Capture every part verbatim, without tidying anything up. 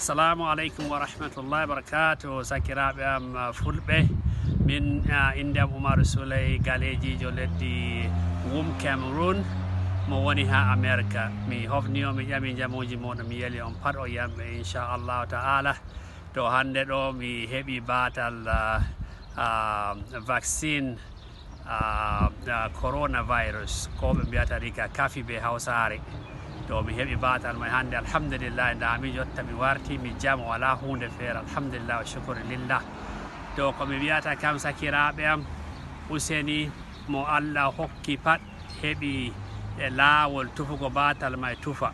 Assalamu alaikum wa rahmatullahi wa barakatuh. Sakiraaɓe am, ah, fulɓe, min, ah, innde am Umaru Suley, galeejiijo leddi Wum, Cameroon, mo woni haa Amerika. Mi hofni on, mi ƴami njamuuji mon, mi yeli on pat on yamɓe, insha Allahu ta'ala. To hannde ɗo mi heɓi baatal, ah, ah, vaccine, ah, ah, coronavirus, ko ɓe mbiyata rigakafi be Hawsaare. To mi heɓi baatal may hannde, alhamdulillah, ndaa mi jotta mi warti, mi jam, walaa huunde feere, alhamdulillah, wa shukri lillah. To ko mi wiyata kam, sakiraaɓe am, useni mo Allah hokki pat heɓi e laawol tufugo baatal may tufa.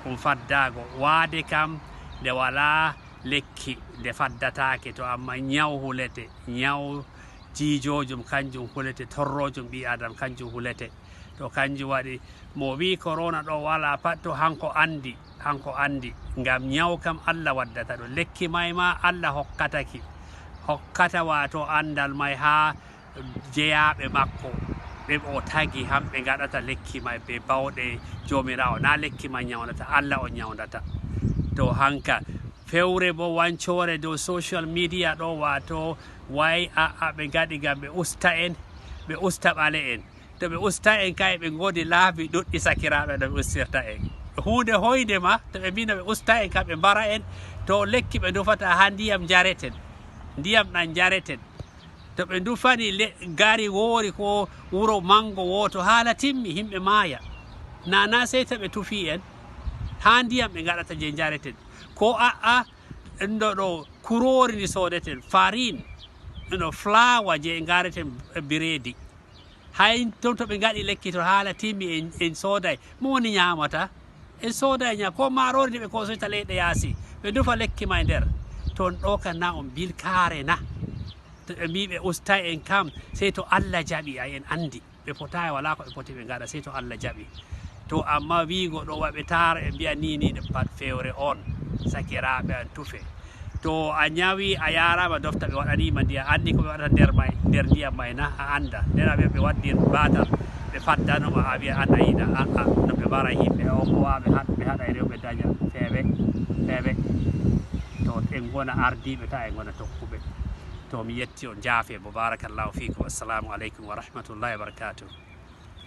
Ɗum faddaago. Waade kam nde walaa lekki, nde faddataake, to amma nyaw hulete, nyaw jiijoojum kanjum hulete, torroojum ɓii Adam kanjum hulete. To kanjum waɗi, mo wi'i korona ɗo walaa pat, to hanko anndi, hanko anndi. Ngam nyaw kam Allah waddata ɗum. Lekki may ma Allah hokkata ki. Hokkata, waato, anndal may haa jeyaaɓe makko, ɓe o tagi, hamɓe ngaɗata lekki may be bawɗe Joomiraawo. Na lekki may nyawndata, Allah on nyawndata. To hanka, fewre bo wancoore dow social media ɗo, waato, way, a'a, ɓe ngaɗi ngam ɓe usta en, ɓe usta ɓale en. To ɓe usta en kay, ɓe ngoodi laabi ɗuɗɗi, sakiraaɓe, no ɓe ustirta en. Huunde hoyde ma, to ɓe mbi'no ɓe usta en kam, ɓe mbara en, to lekki ɓe ndufata, haa ndiyam njareten. Ndiyam ɗam njareten. To ɓe ndufani le-, gari woori ko wuro manngo wooto, haala timmi, yimɓe maaya. Nana sey to ɓe tufi en, haa ndiyam ɓe ngaɗata je njareten. Ko a'a, ndo ɗo kuroori ndi soodeten, farine, no fulawa je ngareten biredi. Hay ton to ɓe ngaɗi lekki, to haala timmi, en, en sooday. Mo woni nyaamata? En sooday nyaa-, ko maaroori ndi ɓe koosoyta leyɗe yaasi, ɓe ndufa lekki may nder. To on ɗo kan, na on bilkaare na? To ɓe mbii ɓe ustay en kam, sey to Allah jaɓi, ay en anndi. Ɓe potaay, walaa ko ɓe poti ɓe ngaɗa, sey to Allah jaɓi. To amma wiigo ɗo wa ɓe taara, ɓe mbi'a ni, ni, ɗum pat fewre on, sakiraaɓe an tufe. To a nyawi, a yaaraama dofta, ɓe waɗani ma ndiyam, anndi ko ɓe waɗata nder may, nder ndiyam may na, a annda. Nden a wi'a ɓe waddi baatal, ɓe faddano ma, a wi'a an a yiɗa, a'a, no ɓe mbara yimɓe, o ko wa ɓe haɗ-, ɓe haɗa e rewɓe daña, feewe, feewe. To en ngona ardiiɓe, ta en ngona tokkuɓe. To mi yetti on, jaafe bo, barakallahu fiikum. Assalamu aleykum wa rahmatullahi wa barakatuh.